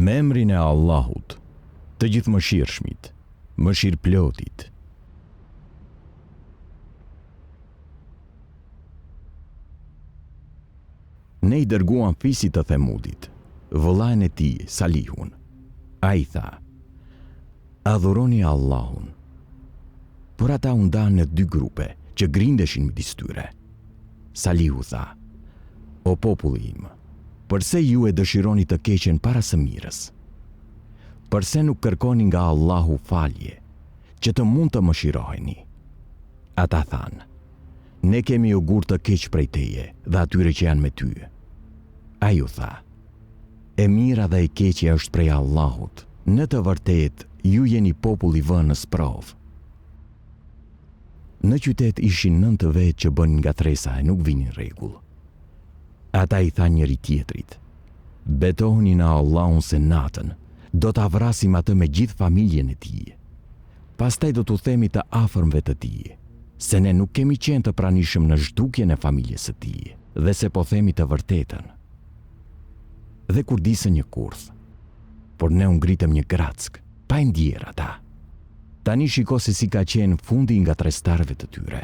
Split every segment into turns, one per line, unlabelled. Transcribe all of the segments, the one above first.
Me emrin e Allahut, të Gjithëmëshirshmit, Mëshirëplotit. Ne i dërguam fisit të Themudit, vëllain e tij, Salihun. Ai tha, Adhuroni Allahun. Por ata u ndanë në dy grupe që grindeshin midis tyre. Salihu tha, O populli im, përse ju e dëshironi të keqen para së mirës? Përse nuk kërkoni nga Allahu falje, që të mund të mëshiroheni? Ata thanë, Ne kemi ogur të keq prej teje dhe atyre që janë me ty. Ai u tha, E mira dhe e keqja është prej Allahut, në të vërtetë ju jeni popull i vënë në sprovë. Në qytet ishin nëntë vetë që bënin ngatërresa e nuk vinin rregull. Ata i thanë njëri-tjetrit, Betohuni në Allahun se natën do ta vrasim atë me gjithë familjen e tij. Pastaj do t'u themi të afërmve të tij, se ne nuk kemi qenë të pranishëm në zhdukjen e familjes së tij dhe se po themi të vërtetën. Dhe kurdisën një kurth. Por ne u ngritëm një grackë, pa e ndjerë ata. Tani shiko se si ka qenë fundi i ngatërrestarëve të tyre.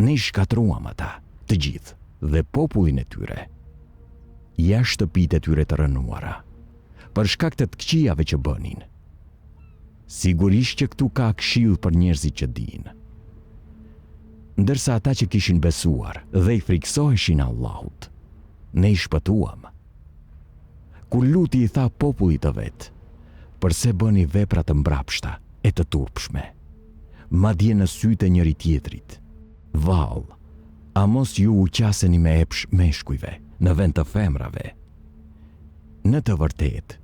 Ne i shkatërruam ata, të gjithë, dhe popullin e tyre. Ja shtëpitë e tyre të rrënuara, për shkak të të këqijave që bënin. Sigurisht që këtu ka këshillë për njerëzit që dinë. Ndërsa ata që kishin besuar dhe i frikësoheshin Allahut, ne i shpëtuam. Kur Luti i tha popullit të vet, përse bëni vepra të mbrapshta e të turpshme, madje në sytë e njëri-tjetrit, vallë, a mos ju u qaseni me epsh meshkujve në vend të femrave? Në të vërtetë,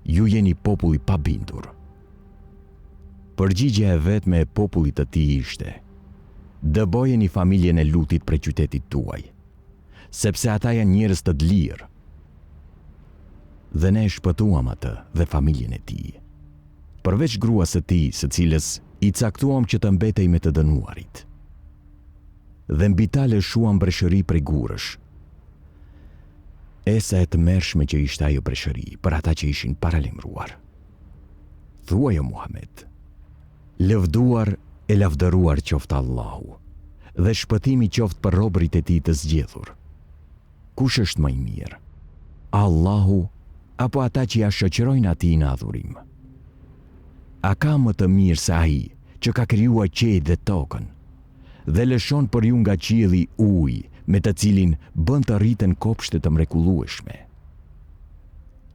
ju jeni popull i pabindur. Përgjigja e vetme e popullit të tij ishte, Dëbojeni familjen e Lutit prej qytetit tuaj, sepse ata janë njerëz të dlirë. Dhe ne e shpëtuam atë dhe familjen e tij. Përveç gruas së tij, së cilës i caktuam që të mbetej me të dënuarit. Dhe mbi ta lëshuam breshëri prej gurësh. E sa e tmerrshme që ishte ajo breshëri për ata që ishin paralajmëruar. Thuaj o Muhamed, lëvduar e lavdëruar qoftë Allahu dhe shpëtimi qoftë për robërit e tij të zgjedhur. Kush është më i mirë? Allahu apo ata që ia shoqërojnë atij në adhurim? A ka më të mirë se ai që ka krijuar qiejt dhe tokën dhe lëshon për ju nga qielli ujë me të cilin bën të rriten kopshte të mrekullueshme?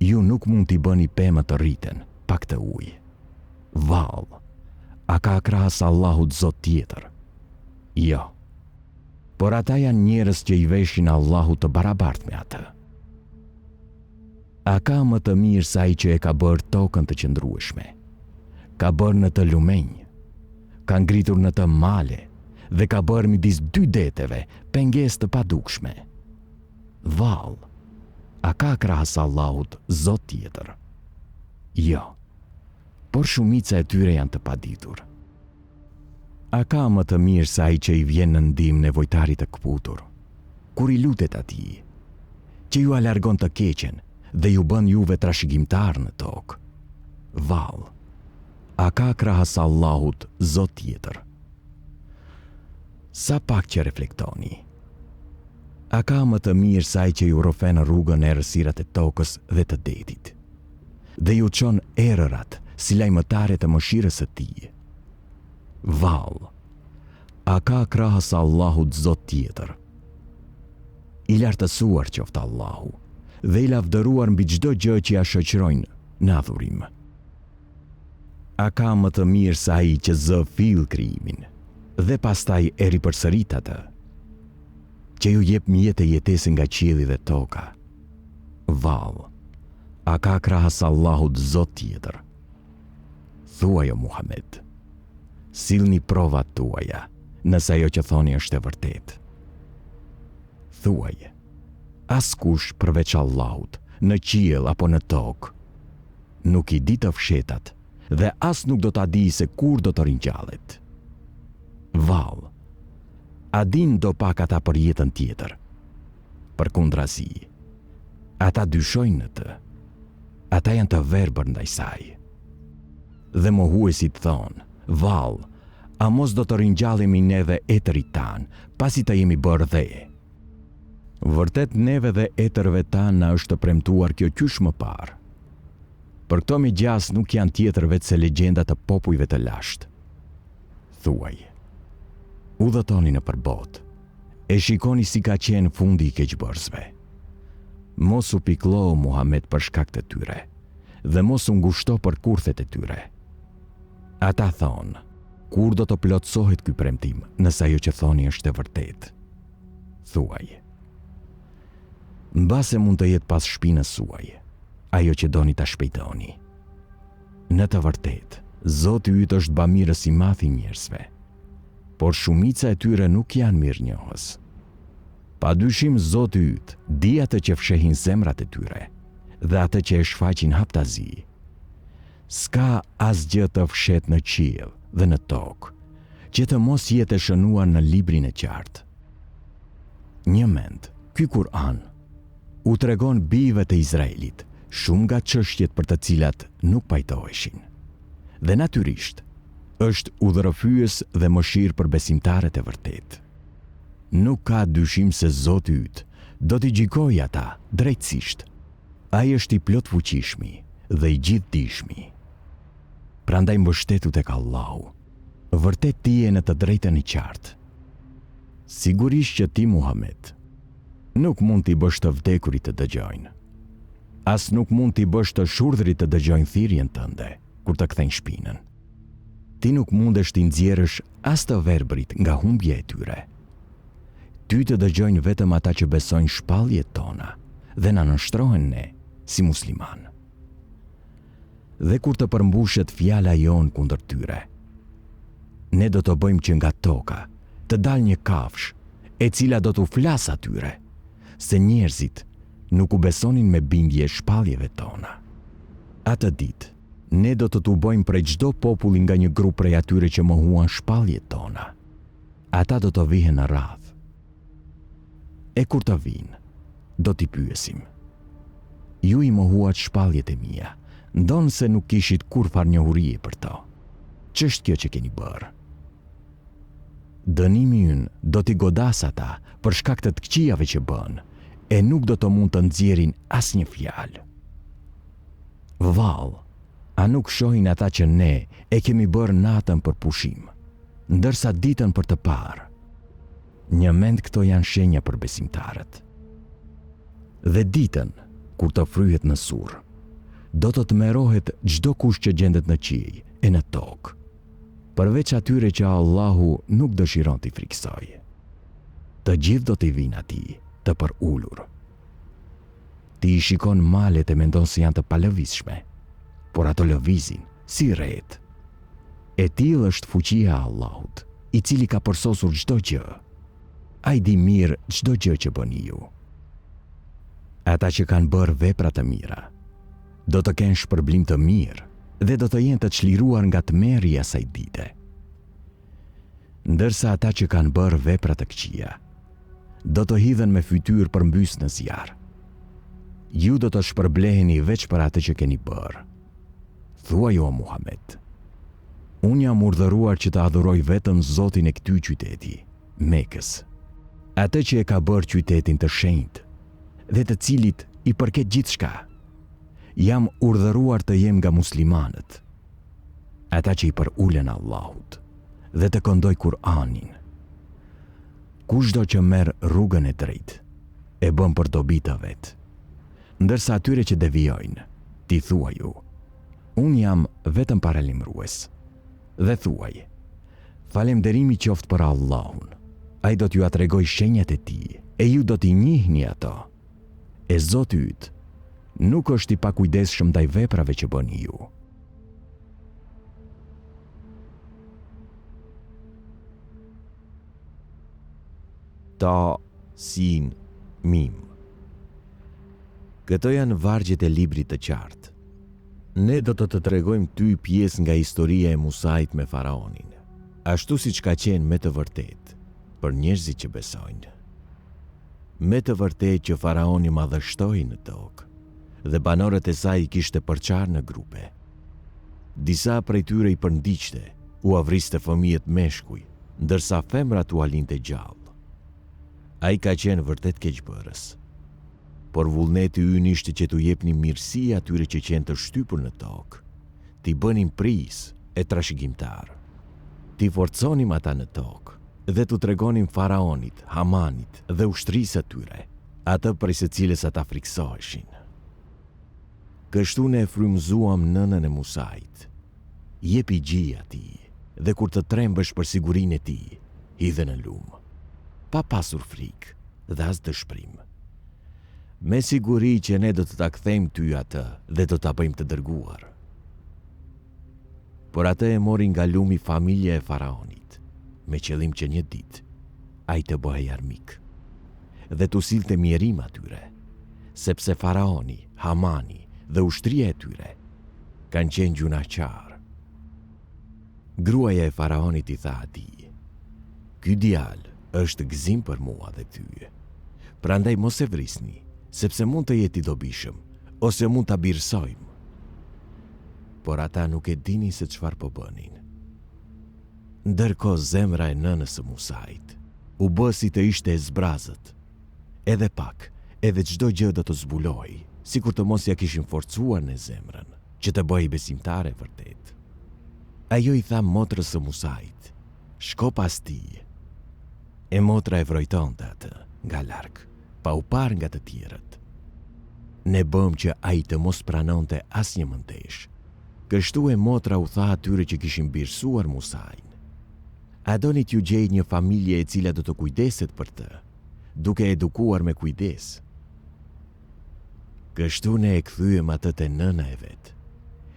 Ju nuk mund t'i bëni pemët të rriten pa këtë ujë. Vallë, a ka krahas Allahut Zot tjetër? Jo. Por ata janë njerëz që i veshin Allahut të barabartë me atë. A ka më të mirë se ai që e ka bërë tokën të qëndrueshme? Ka bërë në të lumenj, ka ngritur në të male dhe ka bërë midis dy deteve pengesë të padukshme. Vallë, a ka krahas Allahut Zot tjetër? Jo, por shumica e tyre janë të paditur. A ka më të mirë se ai që i vjen në ndihmë nevojtarit të këputur, kur i lutet atij, që jua largon të keqen dhe ju bën juve trashëgimtarë në tokë? Vallë, a ka krahas Allahut Zot tjetër? Sa pak që reflektoni! A ka më të mirë se ai që ju rrëfen rrugën në errësirat e tokës dhe të detit, dhe ju çon erërat si lajmëtare të mëshirës së tij? Vallë, a ka krahas Allahut Zot tjetër? I lartësuar qoftë Allahu dhe i lavdëruar mbi çdo gjë që ia shoqërojnë në adhurim. A ka më të mirë se ai që zë fill krijimin dhe pastaj e ripërsërit atë, që ju jep mjete jetese nga qielli dhe toka? Vallë, a ka krahas Allahut Zot tjetër? Thuaj o Muhamed, sillni provat tuaja, nëse ajo që thoni është e vërtetë. Thuaj, askush përveç Allahut, në qiell apo në tokë, nuk i di të fshehtat dhe as nuk do ta dijë se kur do të ringjallet. Vallë, a dinë ndopak ata për jetën tjetër? Përkundrazi, ata dyshojnë në të. Ata janë të verbër ndaj saj. Dhe mohuesit thonë, vallë, a mos do të ringjallemi ne dhe etërit tanë, pasi të jemi bërë dhe? Vërtet neve dhe etërve tanë na është premtuar kjo qysh më parë. Por këto me gjasë nuk janë tjetër veçse legjenda të popujve të lashtë. Thuaj, udhëtoni nëpër botë, e shikoni si ka qenë fundi i keqbërësve. Mos u pikëllo o Muhamed për shkak të tyre dhe mos u ngushto për kurthet e tyre. Ata thonë, kur do të plotësohet ky premtim, nëse ajo që thoni është e vërtetë? Thuaj, mbase mund të jetë pas shpinës suaj, ajo që doni ta shpejtoni. Në të vërtetë, Zoti yt është bamirës i madh i njerëzve, por shumica e tyre nuk janë mirënjohës. Pa dyshim Zoti yt di atë që fshehin zemrat e tyre dhe atë që e shfaqin haptazi. S'ka asgjë të fshehtë në qiell dhe në tokë, që të mos jetë e shënuar në librin e qartë. Njëmend, ky Kur'an u tregon bijve të Izraelit shumë nga çështjet për të cilat nuk pajtoheshin. Dhe natyrisht, është udhërrëfyes dhe mëshirë për besimtarët e vërtetë. Nuk ka dyshim se Zoti yt do t'i gjykojë ata drejtësisht. Ai është i Plotfuqishmi dhe i Gjithëdijshmi. Prandaj mbështetu tek Allahu. Vërtet ti je në të drejtën e qartë. Sigurisht që ti Muhamed, nuk mund t'i bësh të vdekurit të dëgjojnë. As nuk mund t'i bësh të shurdhrit të dëgjojnë thirrjen tënde, kur të kthejnë shpinën. Ti nuk mundesh t'i nxjerrësh as të verbrit nga humbja e tyre. Ty të dëgjojnë vetëm ata që besojnë shpalljet tona dhe na nënshtrohen ne si muslimanë. Dhe kur të përmbushet fjala jonë kundër tyre, ne do të bëjmë që nga toka të dalë një kafshë e cila do t'u flasë atyre, se njerëzit nuk u besonin me bindje shpalljeve tona. Atë ditë, ne do të tubojmë prej çdo populli nga një grup prej atyre që mohuan shpalljet tona. Ata do të vihen në radhë. E kur të vijnë, do t'i pyesim. Ju i mohuat shpalljet e mia, ndonëse nuk kishit kurrfarë njohurie për to. Ç'është kjo që keni bërë? Dënimi ynë do t'i godasë ata për shkak të të këqijave që bënë, e nuk do të mund të nxjerrin asnjë fjalë. Vallë, a nuk shohin ata që ne e kemi bërë natën për pushim, ndërsa ditën për të parë? Njëmend këto janë shenja për besimtarët. Dhe ditën, kur të fryhet në sur, do të tmerrohet çdokush që gjendet në qiej e në tokë, përveç atyre që Allahu nuk dëshiron t'i frikësojë. Të gjithë do t'i vijnë atij, të përulur. Ti i shikon malet e mendon se janë të palëvizshme, por ato lëvizin, si retë. E tillë është fuqia e Allahut, i cili ka përsosur çdo gjë. Ai di mirë çdo gjë që bëni ju. Ata që kanë bërë vepra të mira, do të kenë shpërblim të mirë dhe do të jenë të çliruar nga tmerri i asaj dite. Ndërsa ata që kanë bërë vepra të këqija, do të hidhen me fytyrë përmbys në zjarr. Ju do të shpërbleheni veç për atë që keni bërë. Thuaj o Muhamed, unë jam urdhëruar që të adhuroj vetëm Zotin e këtij qyteti, Mekës, atë që e ka bërë qytetin të shenjtë dhe të cilit i përket gjithçka. Jam urdhëruar të jem nga muslimanët, ata që i përulen Allahut dhe të këndoj Kur'anin. Kushdo që merr rrugën e drejtë, e bën për dobi të vet. Ndërsa atyre që devijojnë, ti thuaju, Unë jam vetëm paralajmërues. Dhe thuaj, Falënderimi qoftë për Allahun, Ai do t'jua tregojë shenjat e Tij, e ju do t'i njihni ato. E Zoti yt nuk është i pakujdesshëm ndaj veprave që bëni ju. Ta, Sin, Mim. Këto janë vargjet e librit të qartë. Ne do të të tregojmë ty pjesë nga historia e Musait me faraonin, ashtu siç ka qenë me të vërtetë, për njerëzit që besojnë. Me të vërtetë që faraoni madhështoi në tokë. dhe banorët e saj i kishte përçarë në grupe. Disa prej tyre i përndiqte, ua vriste fëmijët meshkuj, ndërsa femrat ua linte gjallë. Ai ka qenë vërtet keqbërës. Por vullneti ynë ishte që t'u jepnim mirësi atyre që qenë të shtypur në tokë, t'i bënim prijës e trashëgimtarë, t'i forconim ata në tokë dhe t'u tregonim Faraonit, Hamanit dhe ushtrisë së tyre, atë prej së cilës ata frikësoheshin. Kështu ne e frymëzuam nënën e Musait, Jepi gji atij dhe kur të trembesh për sigurinë e tij, hidhe në lumë, pa pasur frikë dhe as dëshpërim. Me siguri që ne do të ta kthejmë ty atë dhe do ta bëjmë të dërguar. Por atë e mori nga lumi familja e faraonit, me qëllim që një ditë ai të bëhej armik dhe t'u sillte mjerim atyre, sepse faraoni, Hamani dhe ushtria e tyre kanë qenë gjynahqarë. Gruaja e faraonit i tha atij, Ky djalë është gëzim për mua dhe ty. Prandaj mos e vrisni, sepse mund të jetë i dobishëm, ose mund ta birësojmë. Por ata nuk e dinin se çfarë po bënin. Ndërkohë zemra e nënës së Musait u bë si të ishte e zbrazët. Edhe pak, edhe çdo gjë do të zbulohej, sikur të mos ia kishim forcuar ne zemrën, që të bëhej besimtare e vërtetë. Ajo i tha motrës së Musait, Shko pas tij. E motra e vrojtonte atë, nga larg, pa u parë nga të tjerët. Ne bëmë që ai të mos pranonte asnjë mëndeshë. Kështu e motra u tha atyre që kishin birësuar Musain, A doni t'ju gjej një familje e cila do të kujdeset për të, duke e edukuar me kujdes? Kështu ne e kthyem atë te nëna e vet,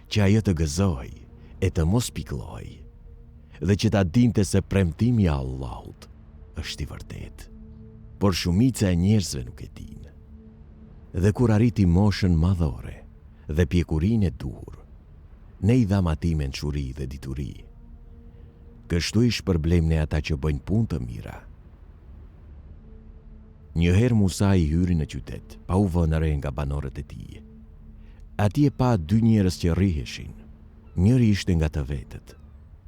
që ajo të gëzohej e të mos pikëllohej, dhe që ta dinte se premtimi i Allahut është i vërtetë. Por shumica e njerëzve nuk e dinë. Dhe kur arriti moshën madhore dhe pjekurinë e duhur, ne i dhamë atij mençuri dhe dituri. Kështu i shpërblejmë ne ata që bëjnë punë të mira. Një herë Musai hyri në qytet, pa u vënë re nga banorët e tij. Atje pa dy njerëz që rriheshin. Njëri ishte nga të vetët,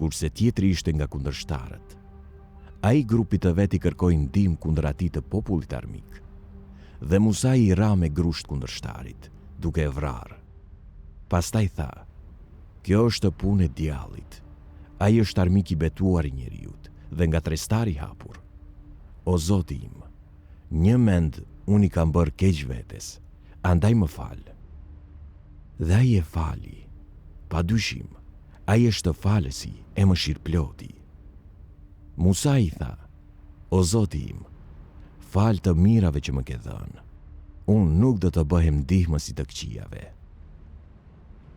kurse tjetri ishte nga kundërshtarët. Ai grupit të vet i kërkoi ndihmë kundër atij të popullit armik. Dhe Musai i ra me grusht kundërshtarit, duke e vrarë. Pastaj tha, Kjo është punë e djallit. Ai është armik i betuar i njeriut dhe ngatërrestar i hapur. O Zoti im, njëmend unë i kam bërë keq vetes, andaj më fal. Dhe ai e fali. Pa dyshim, ai është falësi e mëshirëploti. Musai i tha, O Zoti im, falë të mirave që më ke dhënë, unë nuk do të bëhem ndihmës i të këqijave.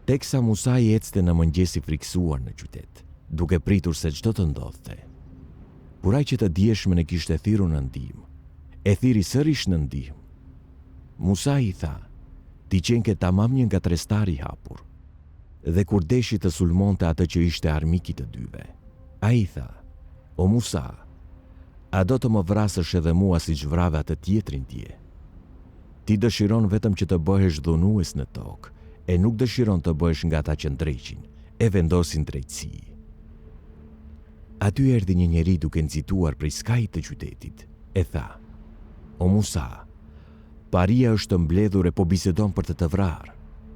Teksa Musai ecte në mëngjes i frikësuar në qytet, duke pritur se ç'do të ndodhte. Kur ai që të djeshmen e kishte thirrur në ndihmë, e thirri sërish në ndihmë. Musai i tha, Ti qenke tamam një ngatërrestar i hapur. Dhe kur deshi të sulmonte atë që ishte armik i të dyve, ai i tha, O Musa, a do të më vrasësh edhe mua siç vrave atë tjetrin dje? Ti dëshiron vetëm që të bëhesh dhunues në tokë, e nuk dëshiron të bëhesh nga ata që ndreqin e vendosin drejtësi. Aty erdhi një njeri duke nxituar prej skajit të qytetit, e tha, O Musa, paria është mbledhur e po bisedon për të të vrarë,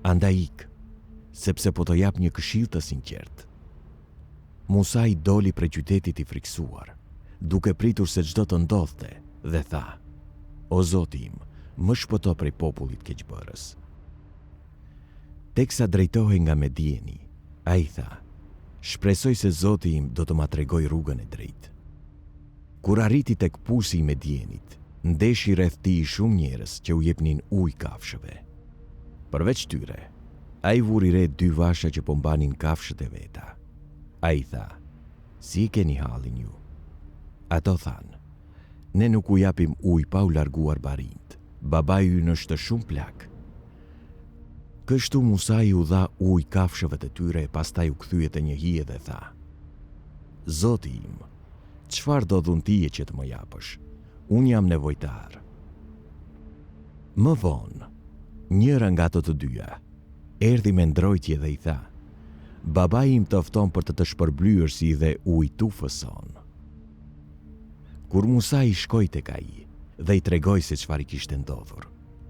andaj ik, sepse po të jap një këshillë të sinqertë. Musai doli prej qytetit i frikësuar, duke pritur se ç'do të ndodhte, dhe tha, O Zoti im, më shpëto prej popullit keqbërës. Teksa drejtohej nga Medieni, ai tha, Shpresoj se Zoti im do të ma tregojë rrugën e drejtë. Kur arriti tek pusi i Medienit, ndeshi rreth tij shumë njerëz që u jepnin ujë kafshëve. Përveç tyre, ai vuri re dy vasha që po mbanin kafshët e veta. Ai tha, Si e keni hallin ju? Ato thanë, Ne nuk u japim ujë pa u larguar barinjtë. Babai ynë është shumë plak. Kështu Musai u dha ujë kafshëve të tyre e pastaj u kthye te një hije dhe tha, Zoti im, çfarëdo dhuntie që të më japësh, unë jam nevojtar. Më vonë, Njëra nga ato të dyja, erdhi me ndrojtje dhe i tha, Babai im të fton për të të shpërblyer si i dhe ujë tufës sonë. Kur Musai shkoi tek ai dhe i tregoi se çfarë i kishte ndodhur,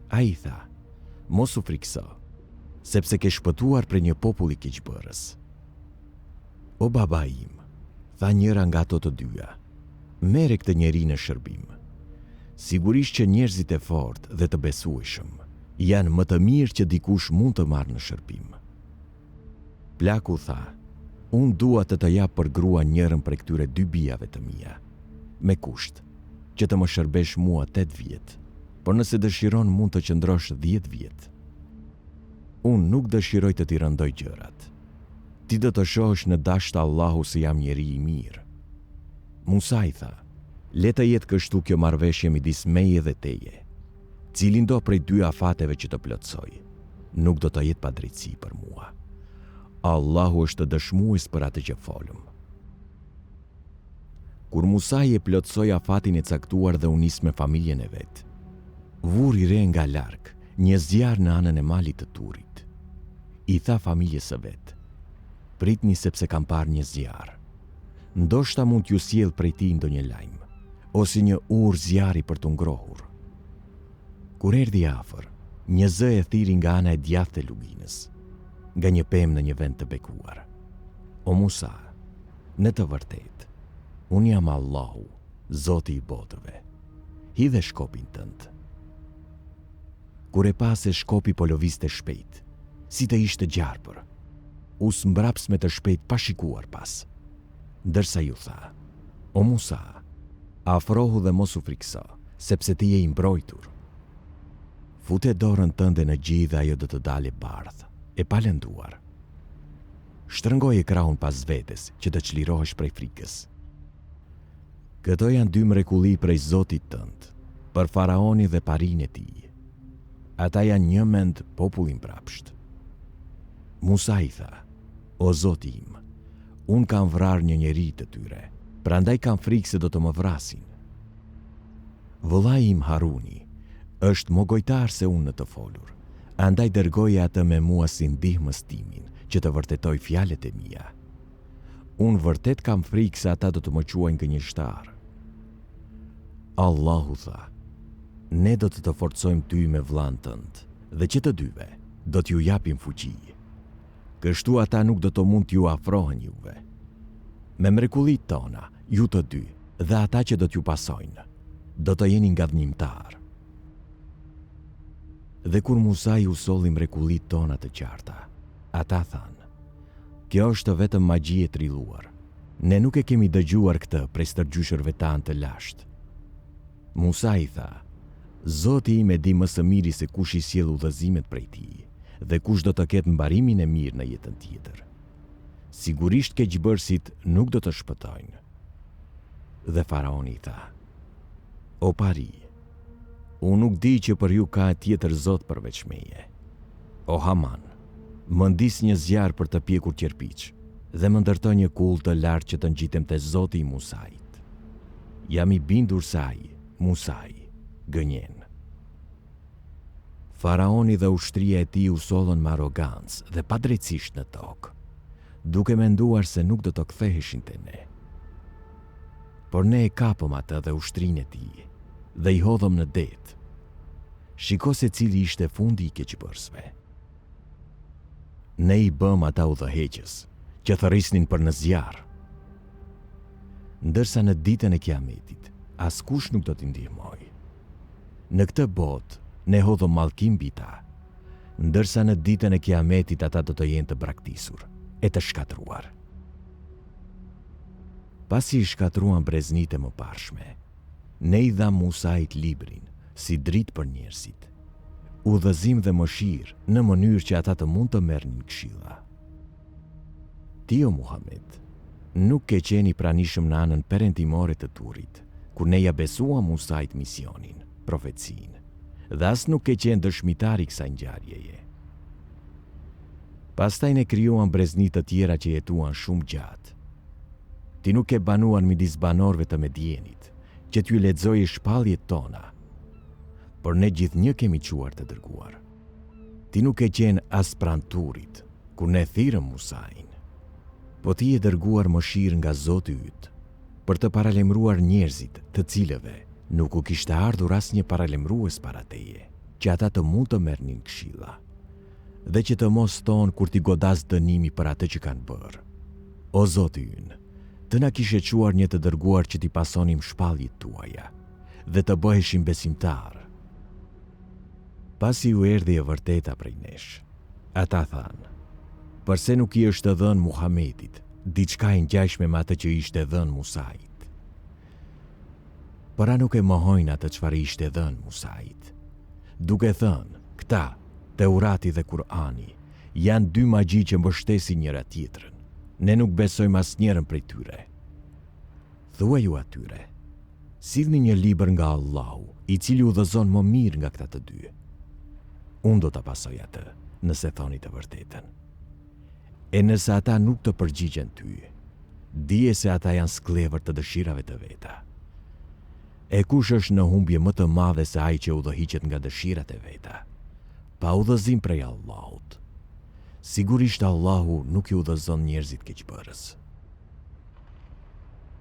ai i tha, Mos u frikëso, sepse ke shpëtuar prej një populli keqbërës. O babai im, tha njëra nga ato të dyja, merre këtë njeri në shërbim. Sigurisht që njerëzit e fortë dhe të besueshëm janë më të mirë që dikush mund të marrë në shërbim. Plaku tha, Unë dua të të jap për grua njërën prej këtyre dy bijave të mia, me kusht, që të më shërbesh mua tetë vjet, por nëse dëshiron mund të qëndrosh dhjetë vjet. Unë nuk dëshiroj të t'i rëndoj gjërat. Ti do të shohësh në dashtë Allahu se jam njeri i mirë. Musai tha, Le të jetë kështu kjo marrëveshje midis meje dhe teje. Cilindo prej dy afateve që të plotësoj, nuk do të jetë padrejtësi për mua. Allahu është dëshmues për atë që folëm. Kur Musai e plotësoi afatin e caktuar dhe u nis me familjen e vet, vuri re nga larg një zjarr në anën e malit të Turit. I tha familjes së vet, Pritni sepse kam parë një zjarr. Ndoshta mund t'ju sjell prej tij ndonjë lajm, ose një urë zjarri për t'u ngrohur. Kur erdhi afër, një zë e thirri nga ana e djathtë e luginës, nga një pemë në një vend të bekuar. O Musa, në të vërtetë, unë jam Allahu, Zoti i botëve. Hidhe shkopin tënd. Kur e pa se shkopi po lëvizte shpejt, si të ishte gjarpër, u zmbraps me të shpejtë pa shikuar pas. Ndërsa iu tha, O Musa, afrohu dhe mos u frikëso, sepse ti je i mbrojtur. Fute dorën tënde në gji dhe ajo do të dalë e bardhë, e palënduar. Shtrëngoje krahun pas vetes që të çlirohesh prej frikës. Këto janë dy mrekulli prej Zotit tënd, për faraonin dhe parinë e tij. Ata janë njëmend popull i mbrapshtë. Musai tha, O Zoti im, unë kam vrarë një njeri të tyre, prandaj kam frikë se do të më vrasin. Vëllai im Haruni është më gojtar se unë në të folur, andaj dërgoje atë me mua si ndihmës timin që të vërtetojë fjalët e mia. Unë vërtet kam frikë se ata do të më quajnë gënjeshtar. Allahu tha, Ne do të të forcojmë ty me vëllanë tënd dhe që të dyve do t'ju japim fuqi. Kështu ata nuk do të mund t'ju afrohen juve. Me mrekullitë tona, ju të dy dhe ata që do t'ju pasojnë, do të jeni ngadhnjimtarë. Dhe kur Musai u solli mrekullitë tona të qarta, ata thanë, Kjo është vetëm magji e trilluar. Ne nuk e kemi dëgjuar këtë prej stërgjyshërve tanë të lashtë. Musai tha, Zoti im e di më së miri se kush i sjell udhëzimet prej tij dhe kush do të ketë mbarimin e mirë në jetën tjetër. Sigurisht keqbërësit nuk do të shpëtojnë. Dhe faraoni i tha, O pari, Unë nuk di që për ju ka tjetër zot përveç meje. O Haman, më ndiz një zjarr për të pjekur qerpiç dhe më ndërto një kullë të lartë që të ngjitem te Zoti i Musait. Jam i bindur se ai, Musai, gënjen. Faraoni dhe ushtria e tij u sollën me arrogancë dhe padrejtësisht në tokë, duke menduar se nuk do të ktheheshin te ne. Por ne e kapëm atë dhe ushtrinë e tij dhe i hodhëm në det. Shiko se cili ishte fundi i keqbërësve. Ne i bëmë ata udhëheqës, që thërrisnin për në zjarr. Ndërsa në ditën e Kiametit, askush nuk do t'i ndihmojë. Në këtë botë, ne hodhëm mallkim mbi ta, ndërsa në ditën e Kiametit ata do të jenë të braktisur e të shkatërruar. Pasi i shkatërruam breznitë e mëparshme, Ne i dhamë Musait librin, si dritë për njerëzit, udhëzim dhe mëshirë në mënyrë që ata të mund të merrnin këshilla. Ti o Muhamed, nuk ke qenë i pranishëm në anën perëndimore të Turit, kur ne ia besuam Musait misionin, profecinë, dhe as nuk ke qenë dëshmitar i kësaj ngjarjeje. Pastaj ne krijuam brezni të tjera që jetuan shumë gjatë. Ti nuk ke banuar midis banorëve të Medienit, që t'ju lexoje shpalljet tona, por ne gjithnjë kemi çuar të dërguar. Ti nuk ke qenë as pranë Turit, kur ne thirrëm Musain. Po ti je dërguar mëshirë nga Zoti yt, për të paralajmëruar njerëzit, të cilëve nuk u kishte ardhur asnjë paralajmërues para teje, që ata të mund të merrnin këshilla, dhe që të mos thonë kur t'i godasë dënimi për atë që kanë bërë, O Zoti ynë, të na kishe çuar një të dërguar që t'i pasonim shpalljet tuaja dhe të bëheshim besimtarë. Pasi ju erdhi e vërteta prej nesh, ata thanë, Përse nuk i është dhënë Muhamedit diçka e ngjashme me atë që i ishte dhënë Musait? Por a nuk e mohojnë atë çfarë i ishte dhënë Musait? Duke thënë, Këta, Teurati dhe Kur'ani, janë dy magji që mbështesin njëra-tjetrën. Ne nuk besojmë asnjërën prej tyre. Thuaju atyre, Sillni një libër nga Allahu, i cili udhëzon më mirë nga këta të dy. Unë do ta pasoj atë, nëse thoni të vërtetën. E nëse ata nuk të përgjigjen ty, dije se ata janë skllevër të dëshirave të veta. E kush është në humbje më të madhe se ai që udhëhiqet nga dëshirat e veta, pa udhëzim prej Allahut? Sigurisht Allahu nuk i udhëzon njerëzit keqbërës.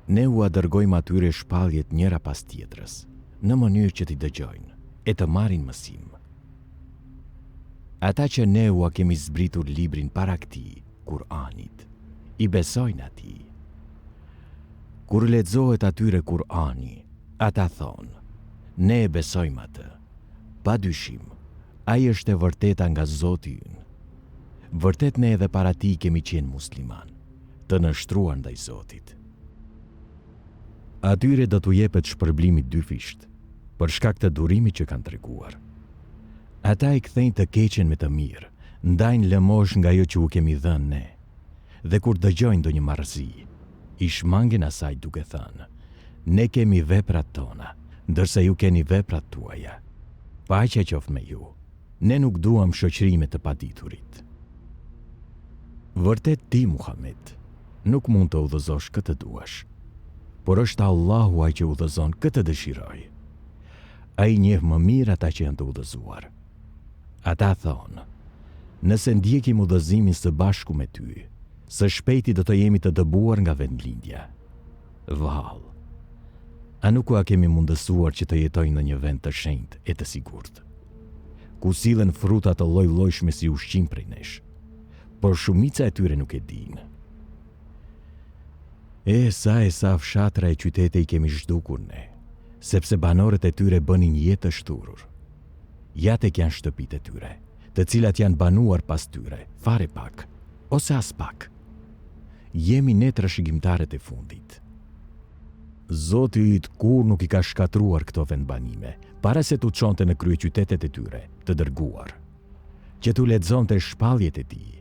Ne ua dërgojmë atyre shpalljet njëra pas tjetrës, në mënyrë që t'i dëgjojnë e të marrin mësim. Ata që Ne ua kemi zbritur librin para këtij, Kur'anit, i besojnë atij. Kur lexohet atyre Kur'ani, ata thonë, Ne e besojmë atë. Pa dyshim, ai është e vërteta nga Zoti ynë. Vërtet ne edhe para tij kemi qenë muslimanë. të nënshtruar ndaj Zotit. Atyre do t'u jepet shpërblimi dyfisht, për shkak të durimit që kanë treguar. Ata e kthejnë të keqen me të mirë, ndajnë lëmoshë nga ajo që u kemi dhënë ne. Dhe kur dëgjojnë ndonjë marrëzi, i shmangen asaj duke thënë, Ne kemi veprat tona, ndërsa ju keni veprat tuaja. Paqja qoftë me ju. Ne nuk duam shoqëri me të paditurit. Vërtet ti, Muhamed, nuk mund të udhëzosh kë të duash, por është Allahu ai që udhëzon kë të dëshirojë. Ai njeh më mirë ata që janë të udhëzuar. Ata thonë, Nëse ndjekim udhëzimin së bashku me ty, së shpejti do të jemi të dëbuar nga vendlindja. Vallë, a nuk ua kemi mundësuar që të jetojnë në një vend të shenjtë e të sigurt, ku sillen fruta të lloj-llojshme si ushqim prej nesh, por shumica e tyre nuk e dinë. E sa e sa fshatra e qytete i kemi zhdukur ne, sepse banorët e tyre bënin jetë të shthurur. Ja tek janë shtëpitë e tyre, të cilat janë banuar pas tyre, fare pak, ose aspak. Jemi ne trashëgimtarët e fundit. Zoti yt kurrë nuk i ka shkatërruar këto vendbanime, para se t'u çonte në kryeqytetet e tyre, të dërguar, që t'u lexonte shpalljet e tij.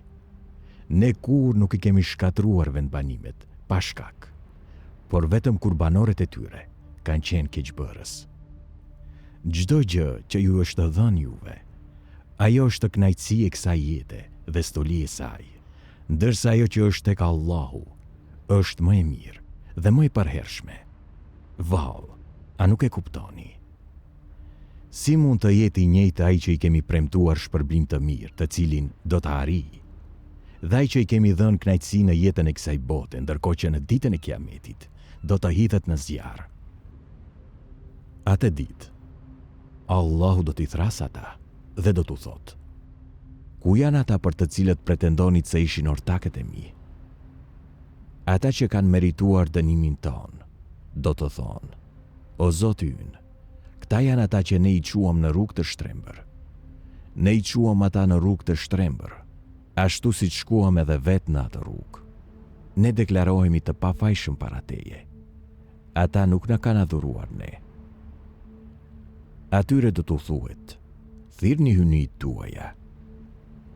Ne kurrë nuk i kemi shkatërruar vendbanimet, pa shkak, por vetëm kur banorët e tyre kanë qenë keqbërës. Çdo gjë që ju është dhënë juve, ajo është kënaqësi e kësaj jete dhe stoli e saj. Ndërsa ajo që është tek Allahu është më e mirë dhe më e përhershme. Vallë, a nuk e kuptoni? Si mund të jetë i njëjtë ai që i kemi premtuar shpërblim të mirë, të cilin do ta arrijë, dhe ai që i kemi dhënë kënaqësi në jetën e kësaj bote, ndërkohë që në ditën e Kiametit do të hidhet në zjarr? Atë ditë, Allahu do t'i thërrasë ata dhe do t'u thotë, Ku janë ata për të cilët pretendonit se ishin ortakët e mi? Ata që kanë merituar dënimin tonë, do të thonë, O Zoti ynë, këta janë ata që ne i çuam në rrugë të shtrembër. Ne i çuam ata në rrugë të shtrembër, ashtu siç shkuam edhe vetë në atë rrugë. Ne deklarohemi të pafajshëm para Teje. Ata nuk na kanë adhuruar ne. Atyre do t'u thuhet, Thirrni hyjnitë tuaja.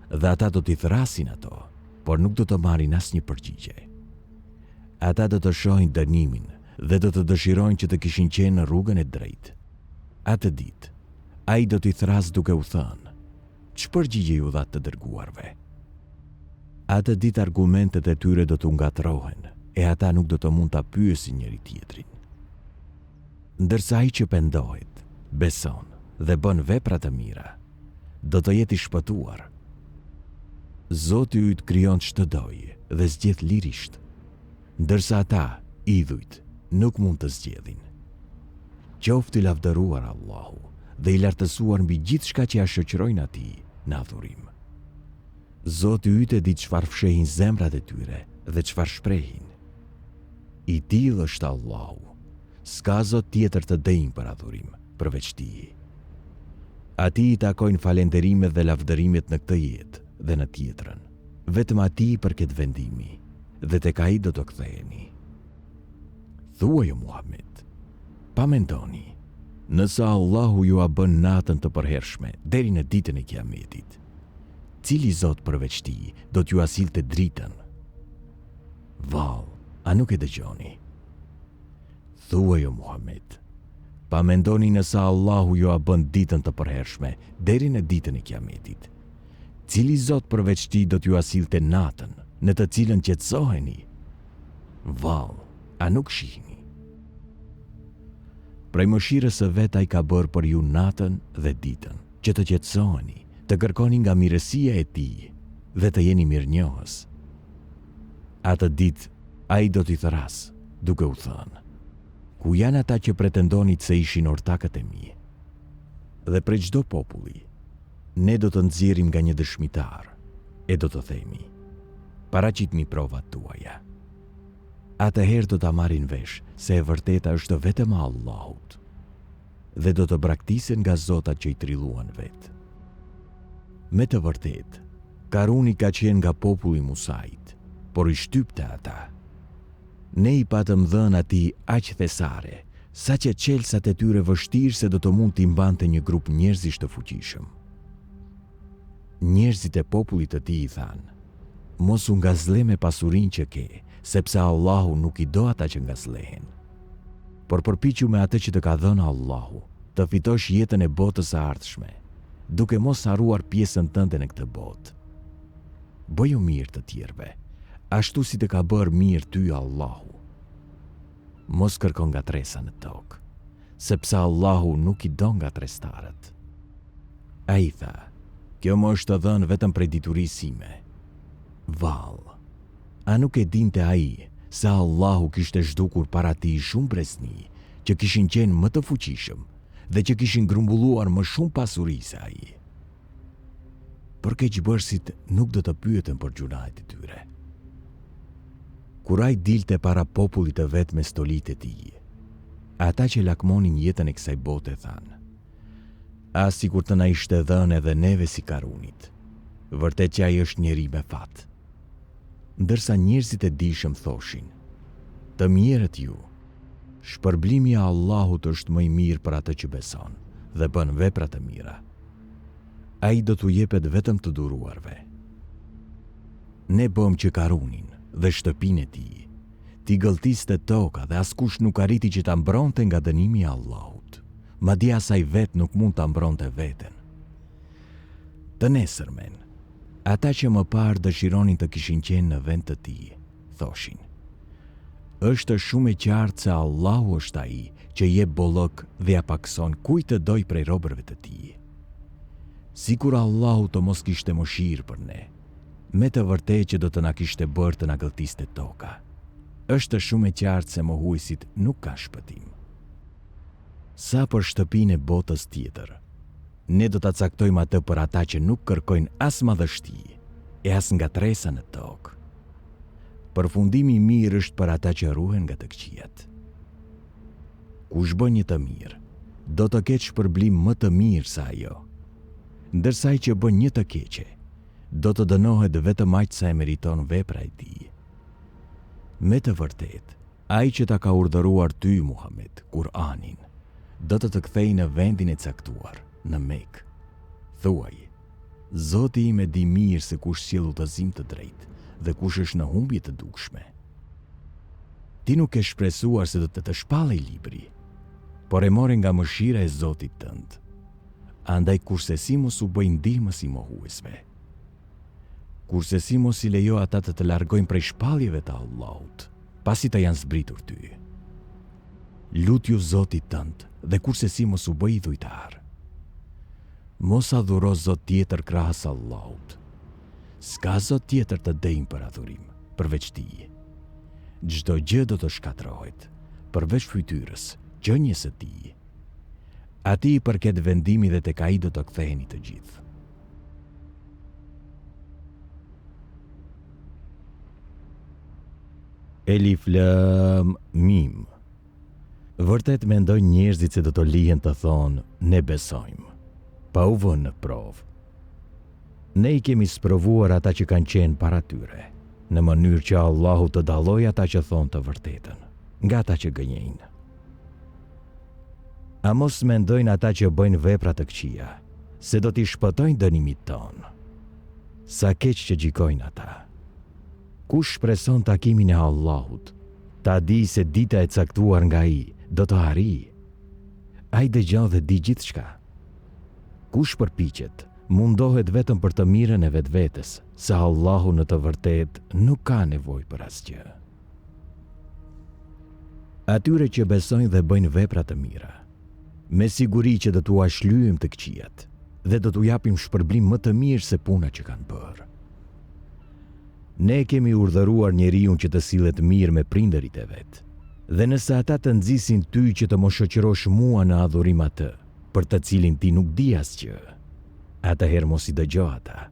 Dhe ata do t'i thërrasin ato, por nuk do të marrin asnjë përgjigje. Ata do të shohin dënimin dhe do të dëshirojnë që të kishin qenë në rrugën e drejtë. Atë ditë, ai do t'i thërrasë duke u thënë, Ç'përgjigje iu dhatë të dërguarve? Atë ditë argumentet e tyre do t'u ngatërrohen e ata nuk do të mund ta pyesin njëri-tjetrin. Ndërsa ai që pendohet, beson dhe bën vepra të mira, do të jetë i shpëtuar. Zoti yt krijon ç'të dojë dhe zgjedh lirisht, ndërsa ata, idhujt, nuk mund të zgjedhin. Qoftë i lavdëruar Allahu dhe i lartësuar mbi gjithçka që ia shoqërojnë Atij në adhurim. Zoti yt e di çfarë fshehin zemrat e tyre dhe çfarë shprehin. I tillë është Allahu. S'ka zot tjetër të denjë për adhurim, përveç Tij. Atij i takojnë falënderimet dhe lavdërimet në këtë jetë dhe në tjetrën. Vetëm Atij i përket vendimi dhe tek Ai do të ktheheni. Thuaj o Muhamed, pa mendoni, nëse Allahu jua bën natën të përhershme deri në ditën e Kiametit, cili zot përveç Tij do t'jua sillte dritën? Vallë, a nuk e dëgjoni? Thuaj o Muhamed, pa mendoni nëse Allahu jua bën ditën të përhershme deri në ditën e Kiametit, cili zot përveç Tij do t'jua sillte natën, në të cilën qetësoheni? Vallë, a nuk shihni? Prej mëshirës së vet Ai ka bërë për ju natën dhe ditën, që të qetësoheni, të kërkoni nga mirësia e Tij dhe të jeni mirënjohës. Atë ditë Ai do t'i thërrasë, duke u thënë, Ku janë ata që pretendonit se ishin ortakët e mi? Dhe prej çdo populli, Ne do të nxjerrim nga një dëshmitar, e do të themi, Paraqitni provat tuaja. Atëherë do ta marrin vesh se e vërteta është vetëm e Allahut dhe do të braktisen nga zotat që i trilluan vetë. Me të vërtetë, Karuni ka qenë nga populli i Musait, por i shtypte ata. Ne i patëm dhënë atij aq thesare, saqë çelësat e tyre vështirë se do të mund t'i mbante një grup njerëzish të fuqishëm. Njerëzit e popullit të tij i thanë, Mos u ngazëlle me pasurinë që ke, sepse Allahu nuk i do ata që ngazëllehen. Por përpiqu me atë që të ka dhënë Allahu, të fitosh jetën e botës së ardhshme, duke mos harruar pjesën tënde në këtë botë. Bëju mirë të tjerëve, ashtu si të ka bërë mirë ty Allahu. Mos kërko ngatërresa në tokë, sepse Allahu nuk i do ngatërrestarët. Ai tha, Kjo më është dhënë vetëm prej diturisë sime. Vallë, a nuk e dinte ai se Allahu kishte zhdukur para tij shumë brezni që kishin qenë më të fuqishëm dhe që kishin grumbulluar më shumë pasuri se ai? Por keqbërësit nuk do të pyeten për gjynahet e tyre. Kur ai dilte para popullit të vet me stolitë e tij, ata që lakmonin jetën e kësaj bote thanë, Ah sikur të na ishte dhënë edhe neve si Karunit. Vërtet që ai është njeri me fat. Ndërsa njerëzit e dijshëm thoshin, Të mjerët ju! Shpërblimi i Allahut është më i mirë për atë që beson dhe bën vepra të mira. Ai do t'u jepet vetëm të duruarve. Ne bëmë që Karunin dhe shtëpinë e tij t'i gëlltiste toka dhe askush nuk arriti që ta mbronte nga dënimi i Allahut. Madje as ai vetë nuk mund ta mbronte veten. Të nesërmen, ata që më parë dëshironin të kishin qenë në vend të tij, thoshin, Është shumë e qartë se Allahu është Ai që jep bollëk dhe ia pakëson kujt të dojë prej robërve të Tij. Sikur Allahu të mos kishte mëshirë për ne, me të vërtetë që do të na kishte bërë të na gëlltiste toka. Është shumë e qartë se mohuesit nuk kanë shpëtim. Sa për shtëpinë e botës tjetër, Ne do ta caktojmë atë për ata që nuk kërkojnë as madhështi e as ngatërresa në tokë. Përfundimi i mirë është për ata që ruhen nga të këqijat. Kush bën një të mirë, do të ketë shpërblim më të mirë se ajo. Ndërsa ai që bën një të keqe, do të dënohet vetëm aq sa e meriton vepra e tij. Me të vërtetë, Ai që ta ka urdhëruar ty, Muhamed, Kur'anin, do të të kthejë në vendin e caktuar, në Mekë. Thuaj, Zoti im e di mirë se kush sjell udhëzim të drejtë dhe kush është në humbje të dukshme. Ti nuk ke shpresuar se do të të shpallej libri, por e more nga mëshira e Zotit tënd. Andaj kurrsesi mos u bëj ndihmës i mohuesve. Kurrsesi mos i lejo ata të të largojnë prej shpalljeve të Allahut, pasi të janë zbritur ty. Lutju Zotit tënd dhe kurrsesi mos u bëj idhujtar. Mos adhuro zot tjetër krahas Allahut. S'ka zot tjetër të denjë për adhurim, përveç Tij. Çdo gjë do të shkatërrohet, përveç fytyrës, qenies së Tij. Atij i përket vendimi dhe tek Ai do të ktheheni të gjithë. Elif Lam Mim Vërtet mendojnë njerëzit se do të lihen të thonë ne besojmë, pa u vënë në provë. Ne i kemi sprovuar ata që kanë qenë para tyre, në mënyrë që Allahu të dallojë ata që thonë të vërtetën, nga ata që gënjejnë. A mos mendojnë ata që bëjnë vepra të këqija, se do t'i shpëtojnë dënimit tonë? Sa keq që gjykojnë ata! Kush shpreson takimin e Allahut, ta dijë se dita e caktuar nga Ai do të arrijë. Ai dëgjon dhe di gjithçka. Kush përpiqet, mundohet vetëm për të mirën e vetvetes, se Allahu në të vërtetë nuk ka nevojë për asgjë. Atyre që besojnë dhe bëjnë vepra të mira, me siguri që do t'ua shlyejmë të këqijat dhe do t'u japim shpërblim më të mirë se puna që kanë bërë. Ne e kemi urdhëruar njeriun që të sillet mirë me prindërit e vet. Dhe nëse ata të nxisin ty që të më shoqërosh mua në adhurim atë, për të cilin ti nuk di asgjë, atëherë mos i dëgjo ata.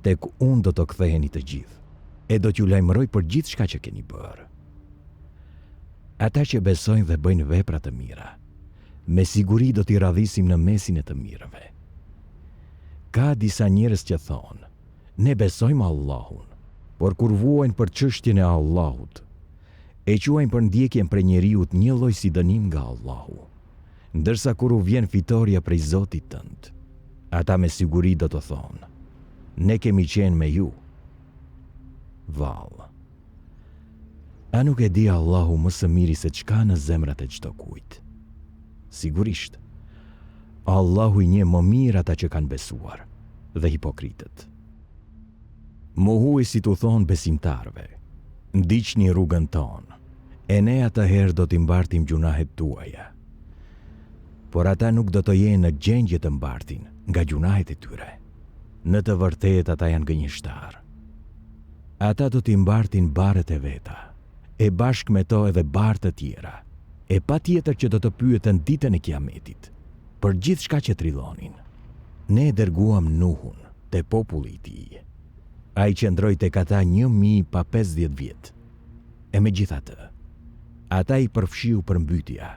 Tek unë do të ktheheni të gjithë, e do t'ju lajmëroj për gjithçka që keni bërë. Ata që besojnë dhe bëjnë vepra të mira, me siguri do t'i radhisim në mesin e të mirëve. Ka disa njerëz që thonë, Ne besojmë Allahun, por kur vuajnë për çështjen e Allahut, e quajnë përndjekjen prej njeriut njëlloj si dënim nga Allahu. Ndërsa kur u vjen fitorja prej Zotit tënd, ata me siguri do të thonë, Ne kemi qenë me ju. Vallë, a nuk e di Allahu më së miri se ç'ka në zemrat e çdokujt? Sigurisht, Allahu i njeh më mirë ata që kanë besuar dhe hipokritët. Mohuesit u thonë besimtarëve, Ndiqni rrugën tonë, e ne atëherë do t'i mbartim gjunahet tuaja. Por ata nuk do të jenë në gjendje të mbartin nga gjunahet e tyre. Në të vërtetë ata janë gënjeshtarë. Ata do t'i mbartin barrët e veta, e bashkë me to edhe barrë të tjera, e patjetër që do të pyeten ditën e Kiametit, për gjithçka që trillonin. Ne e dërguam Nuhun te populli i tij. Ai qëndroi tek ata 1000 pa 50 vjet. E megjithatë, ata i përfshiu përmbytja,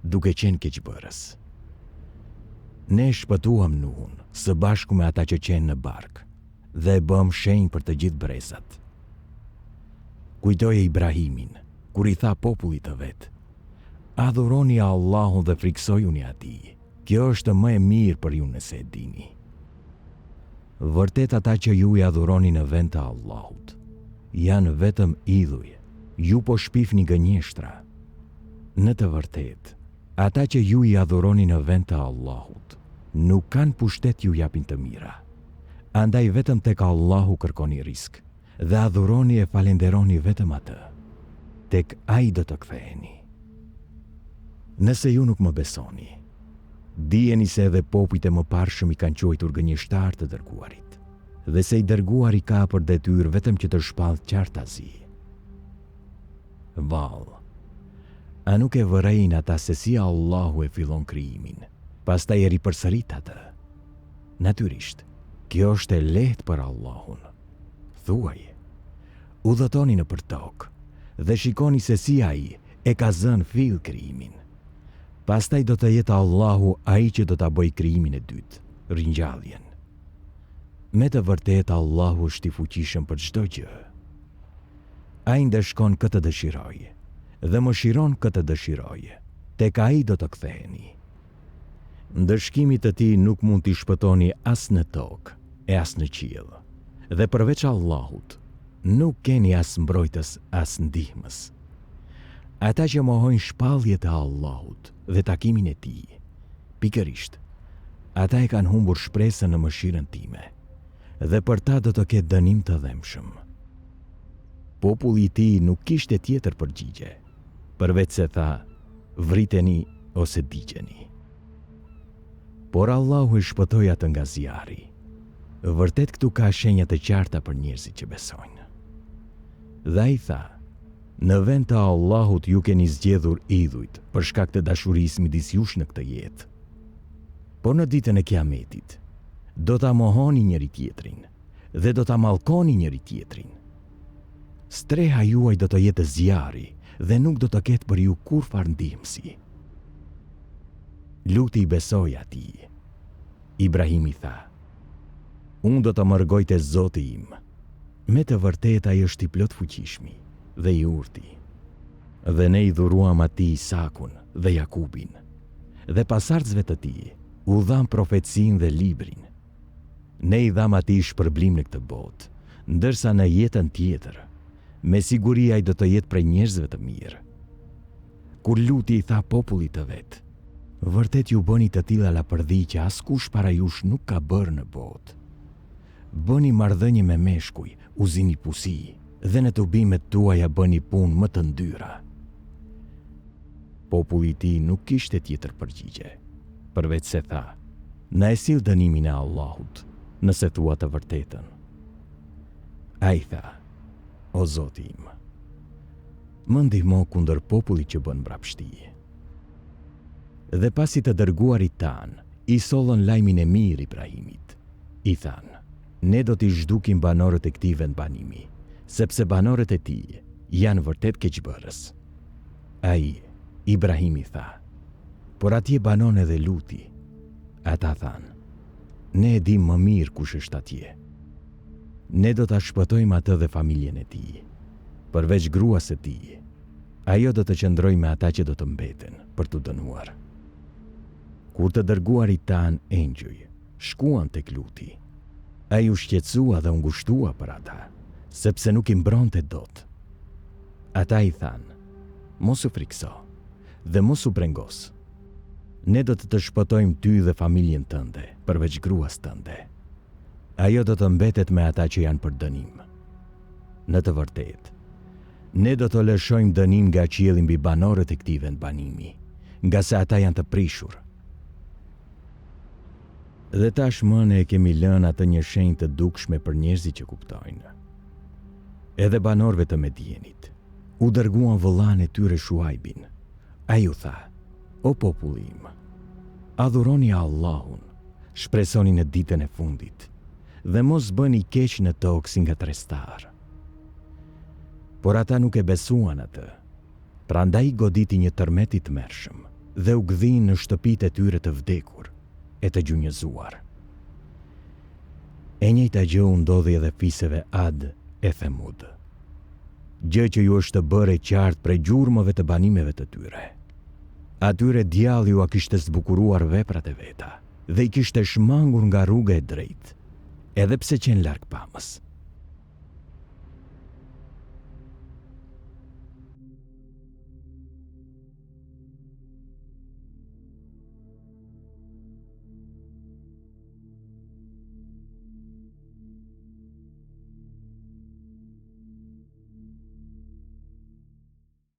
duke qenë keqbërës. Ne e shpëtuam Nuhun së bashku me ata që qenë në barkë dhe e bëmë shenjë për të gjithë brezat. Kujtoje Ibrahimin, kur i tha popullit të vet, Adhuroni Allahun dhe frikësojuni Atij. Kjo është më e mirë për ju nëse e dini. Vërtet ata që ju i adhuroni në vend të Allahut, janë vetëm idhuj, ju po shpifni gënjeshtra. Në të vërtetë, ata që ju i adhuroni në vend të Allahut, nuk kanë pushtet t'ju japin të mira. Andaj vetëm tek Allahu kërkoni rizk. Dhe adhuroni e falenderoni vetëm Atë. Tek Ai do të ktheheni. Nëse ju nuk më besoni, dijeni se edhe popujt e mëparshëm i kanë quajtur gënjeshtarë të dërguarit, dhe se i dërguari ka për detyrë vetëm që të shpallë qartazi. Vallë, a nuk e vërejnë ata se si Allahu e fillon krijimin, pastaj e ripërsërit atë? Natyrisht, kjo është e lehtë për Allahun. Thuaj, Udhëtoni nëpër tokë dhe shikoni se si Ai e ka zënë fill krijimin. Pastaj do të jetë Allahu Ai që do ta bëjë krijimin e dytë, ringjalljen. Me të vërtetë Allahu është i fuqishëm për çdo gjë. Ai ndëshkon kë të dëshirojë dhe mëshiron kë të dëshirojë. Tek Ai do të ktheheni. Ndëshkimit të tij nuk mund t'i shpëtoni as në tokë e as në qiell. Dhe përveç Allahut, nuk keni as mbrojtës as ndihmës. Ata që mohojnë shpalljet e Allahut dhe takimin e Tij, pikërisht, ata e kanë humbur shpresën në mëshirën time, dhe për ta do të ketë dënim të dhembshëm. Populli i tij nuk kishte tjetër përgjigje, përveçse tha, vriteni ose digjeni. Por Allahu e shpëtoi atë nga zjarri. Vërtet këtu ka shenja të qarta për njerëzit që besojnë. Dhe ai tha, Në vend të Allahut ju keni zgjedhur idhujt për shkak të dashurisë midis jush në këtë jetë. Por në ditën e Kiametit, do ta mohoni njëri-tjetrin dhe do ta mallkoni njëri-tjetrin. Streha juaj do të jetë zjarri dhe nuk do të ketë për ju kurrfarë ndihmësi. Luti i besoi atij. Ibrahimi tha, Unë do të mërgoj te Zoti im. Me të vërtetë ai është i plotfuqishmi dhe i urti. Dhe ne i dhuruam atij Isakun dhe Jakubin. Dhe pasardhësve të tij u dhamë profecinë dhe librin. Ne i dhamë atij shpërblim në këtë botë, ndërsa në jetën tjetër, me siguri ai do të jetë prej njerëzve të mirë. Kur Luti i tha popullit të vet, Vërtet ju bëni të tilla lapërdhi që askush para jush nuk ka bërë në botë. Bëni marrëdhënie me meshkuj, u zini pusi, dhe në tubimet tuaja bëni punë më të ndyra. Populli i tij nuk kishte tjetër përgjigje, përveçse tha, Na e sill dënimin e Allahut, nëse thua të vërtetën. Ai tha, O Zoti im, më ndihmo kundër popullit që bën mbrapshti. Dhe pasi të dërguarit tanë i sollën lajmin e mirë Ibrahimit, i thanë, Ne do t'i zhdukim banorët e këtij vendbanimi, sepse banorët e tij janë vërtet keqbërës. Ai, Ibrahimi tha, Por atje banon edhe Luti. Ata thanë, Ne e dimë më mirë kush është atje. Ne do ta shpëtojmë atë dhe familjen e tij, përveç gruas së tij. Ajo do të qëndrojë me ata që do të mbeten për t'u dënuar. Kur të dërguarit tanë engjëj shkuan tek Luti, ai u shqetësua dhe u ngushtua për ata, sepse nuk i mbronte dot. Ata i thanë, Mos u frikëso dhe mos u brengos. Ne do të të shpëtojmë ty dhe familjen tënde, përveç gruas tënde. Ajo do të mbetet me ata që janë për dënim. Në të vërtetë, ne do të lëshojmë dënim nga qielli mbi banorët e këtij vendbanimi, ngase ata janë të prishur. Dhe tashmë ne e kemi lënë atë një shenjë të dukshme për njerëzit që kuptojnë. Edhe banorëve të Medienit, u dërguam vëllanë e tyre Shuajbin. Ai u tha, o populli im, adhuroni Allahun, shpresoni në ditën e fundit dhe mos bëni keq në tokë si ngatërrestarë. Por ata nuk e besuan atë, prandaj i goditi një tërmet i tmerrshëm dhe u gdhinë në shtëpitë e tyre të vdekur e të gjunjëzuar. E njëjta gjë u ndodhi edhe fiseve Ad e Themud. Gjë që ju është bërë e qartë prej gjurmëve të banimeve të tyre. Atyre djalli ua kishte zbukuruar veprat e veta dhe i kishte shmangur nga rruga e drejtë, edhe pse qenë largpamës.